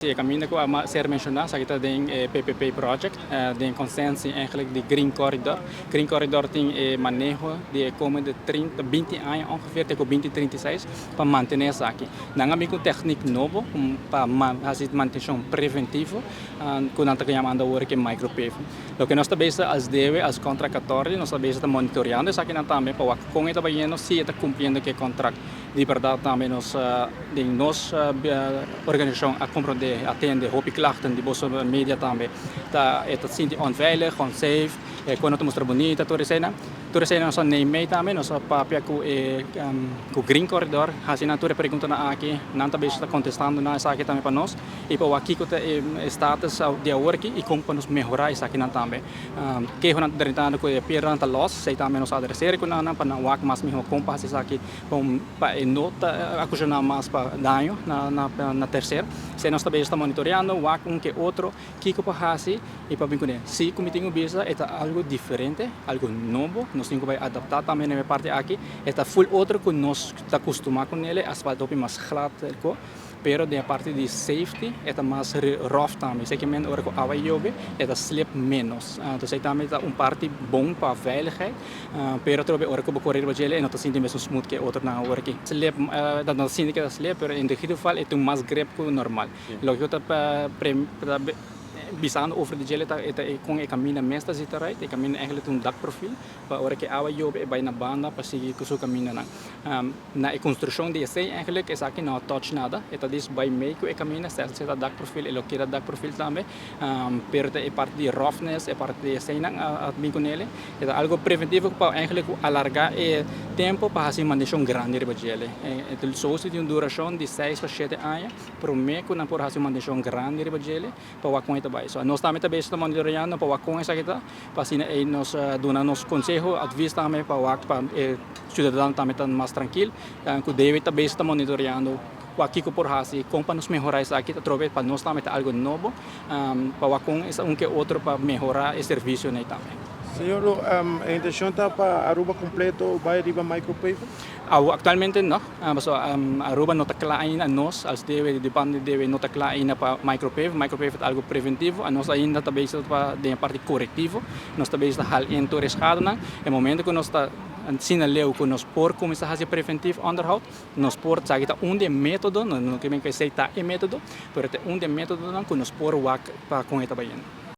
E caminda cu a ser menciona, esaki ta den e PPP project, den consensie eigenlijk di Green Corridor. Green Corridor tin e maneho di e komende 30, 20 aña ongeveer, te cu 2036, pa mantene esaki. Nan a bin cu un techniek nobo pa haci mantencion preventivo, cu nan ta yamando awor cu micropaving. Loke nos ta bezig als DW, als contract authority, nos ta bezig ta monitoreando esakinan tambe pa wak con e ta bayendo, si e ta cumpliendo cu e contract. Di berdad tambe nos den nos organisacion a comprende, atende hopi klachten di boso media tambe. Ta e ta sinti onveilig, unsafe, e cu no ta mustra bunita, tur esey. Tur esey nos a neem mee tambe, nos a papia cu Green Corridor, haci nan tur e preguntanan aki, nan ta bezig ta contestando na esaki tambe pa nos, y pa wak kico ta e status di awor aki y con pa nos mehora esakinan tambe. Keho nan ta drentando cu e pierdanan ta los, esey tambe nos a adresera cu nan pa nan wak mas miho con pa haci esaki pa e no ta ocasiona mas pa daño na tercer. Esey nos ta bezig ta monitoreando, wak un que otro, kico pa haci y pa bin cune. Si, como tin bisa, e ta algo diferente, algo nobo, nos tin cu bay adapta tambe na e parti aki, e ta full otro cu nos ta acostuma cu ne, asfalto hopi mas glad, pero den parti di safety e ta mas rough tambe. Esey kiermen ora cu awa yobe, e ta slip menos. Anto esey tambe ta un parti bon pa veiligheid, pero trobe ora cu bo core riba djele e no ta sinti mesun smooth cu e otronan awor aki. Slip, no ta sinti cu ta slip, pero in ieder geval e tin mas grip cu normal. Loke ta bisando over di djele ta con e caminda mes ta zit eruit, e caminda eigenlijk ta un dakprofiel, pa ora cu awa yobe e bay na banda pa sigui cu su camindanan. Na e construccion di esey eigenlijk esaki no a touch nada, e ta dis bay mee cu e caminda, si ta dakprofiel e lo keda dakprofiel tambe, pero ta e parti di roughness, e parti di eseynan a bin cu nele, e ta algo preventivo pa eigenlijk alarga e tempo pa haci mantencion grandi riba djele. E so tin un duracion di 6 pa 7 aña, prome cu nan por haci mantencion grandi riba djele, pa wak con e ta bay. So nos tambe ta bezig ta monitoreando pa wak con esaki ta, pa asina ey nos duna nos conseho, advies tambe pa wak pa e ciudadano tambe ta mas trankil, cu debe ta bezig ta monitoreando wak kico por haci, con pa nos mehora esaki, atrobe pa nos tambe ta algo nobo, pa wak con un que otro pa mehora e servicio ney tambe. Señor, e intencion ta pa Aruba completo bay riba micropaving? Actualmente no, so, Aruba no ta cla ainda, nos als DW, di banda di DW no ta cla ainda pa micropave. Micropave ta algo preventivo, nos ainda ta bezig pa den parti correctivo, nos ta bezig ta haal in tur e schadenan. E momento cu nos ta asina leu cu nos por cuminsa haci preventief onderhoud, nos por, esaki ta un di e metodo, no, no kiermen cu esey ta e metodo, pero ta un di e metodonan cu nos por wak pa con e ta bayendo.